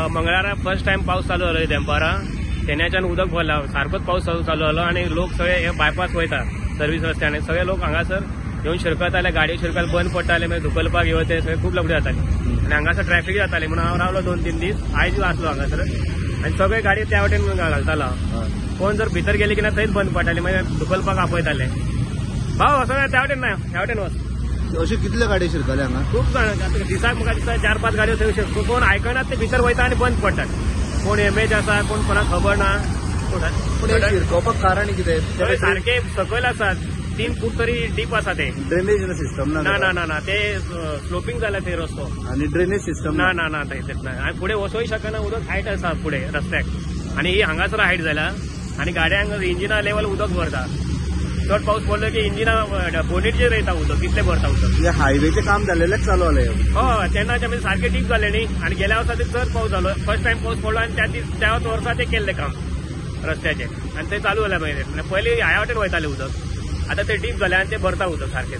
मंगळारा first time पावस चालू जालो देंपारा, तेन्नाच्यान उदक भरला, सारकोच पावस चालू जालो आनी लोक सगळे हे बायपास वयता सर्वीस रस्त्यान, सगळे लोक हांगासर येवन शिरकताले, गाडयो शिरकाल बंद पडटाले, मागीर धुकलपाक येवन ते सगळे खूब लफडे जाताले आनी हांगासर ट्रॅफिक जाताले. म्हणून हांव रावलो 2-3 दीस, आयज आसलो हांगासर आनी सगळे गाडयो त्या वटेन घालतालो. कोण जर भितर गेले की ना थंयच बंद पडटाले, मागीर धुकलपाक आपयताले. भाव वचना त्या वटेन ना, ह्या वटेन वच. अशे कितले गाडयो शिरकले हांगा? खूब जाण दिसाक म्हाका दिसता 4-5 गाडयो थंय शिरकता. कोण आयकनात ते भितर वयता आनी बंद पडटात. कोण एमेज आसा, कोण कोणाक खबर ना. पूण शिरकोवपाक कारण कितें? सारके सकयल आसा, 3 फूट तरी डीप आसा ते. ड्रेनेज सिस्टम ना? ना ना ना ना, ते स्लोपिंग जालें थंय रस्तो आनी ड्रेनेज सिस्टम ना ना ना थंय ना. आनी फुडें वचोय शकना, उदक हायट आसा फुडें रस्त्याक आनी ही हांगासर हायट जाल्या आनी गाडयांक इंजिना लेवल उदक भरता. चड पावस पडलो की इंजिना बोनेटचेर येता उदक, कितले भरता उदक. हायवेचें काम जालेलेंच चालू जालें. हय, तेन्नाचे म्हणजे सारकें डीप जालें न्ही. आनी गेल्या वर्सा ते चड पावस जालो, फर्स्ट टायम पावस पडलो आनी त्या दीस त्याच वर्सा ते केल्लें काम रस्त्याचें आनी ते चालू जालें. मागीर पयलीं ह्या वटेन वयतालें उदक, आतां ते डीप जालें आनी ते भरता उदक सारकें.